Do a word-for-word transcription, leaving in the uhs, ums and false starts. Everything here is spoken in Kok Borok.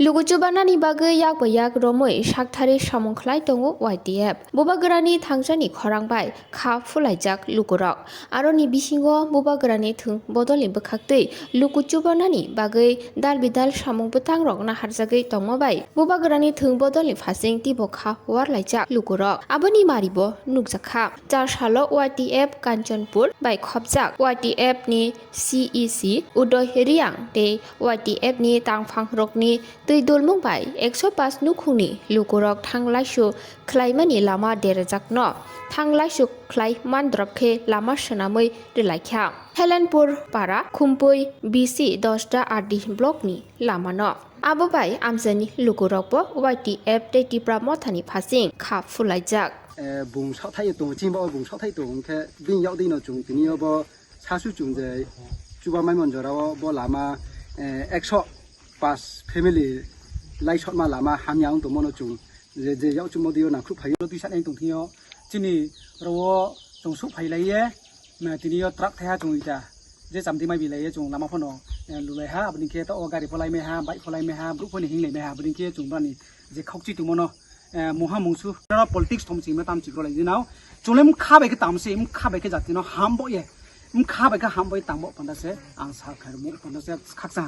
Luku chubanani bagwi yak bai yak romwi sakthari samung khlai tongo Y T F. Bubagrani thangsani khorang bai kha phulaijak lukurok. Aroni bisingo bubagrani thwng bodolni bwkhaktwi luku chubanani bagwi dal bidal samung bwtangrok naharjagwi tongma bai bubagrani thwng bodolni phasing tibo kha warlaijak lukurok. Aboni maribo nukjakha. Char salo Y T F Kanchanpur bai khopjak Y T F ni C E C Udoy Riang tei Y T F ni tangphangrokni twi dulmung bai ekso paanch nukhungni lukurok thanglaisu khlaimani lama derajakno thanglaisu khlai mandrop khe lama swnamwi rwlaikha. Helenpur Para, Khumpui, B C Dosda R D block ni lamano. Abo bai amchaini lukurokbo Y T F tei Tipra Mothani phasing kha phulaijak. Eh, bung sathai tongo, chini bo bung sathai tongo, hwnkhe bini yak dino chwng tini obo sasu chwng je chuba maimon jora o bo lama, eh, ekso paanch family lai sotma lama hamya wng tongmano chwng je, je yak chwngmo dio nangkuk phaio. Twi sanai tong thio chini oro o chwng suk phai lai ye, na tini o truck thaiha chwng ita je chamti mai bilai ye chwng lama phano, eh, lulai ha, aboni khe to o gari pholai mai ha, bike pholai mai ha, brouh phano hinglai mai ha, aboni khe chwng bani je khokchi tongmano, eh, mungha mungsu, no politics thom chingma tam chikro lai dinao. Chole mkha bai khe tamse, mkha bai khe jati no hambo ye, mkha bai khe hambo ye tangbo panda se ang sa khairmo panda se khaksa.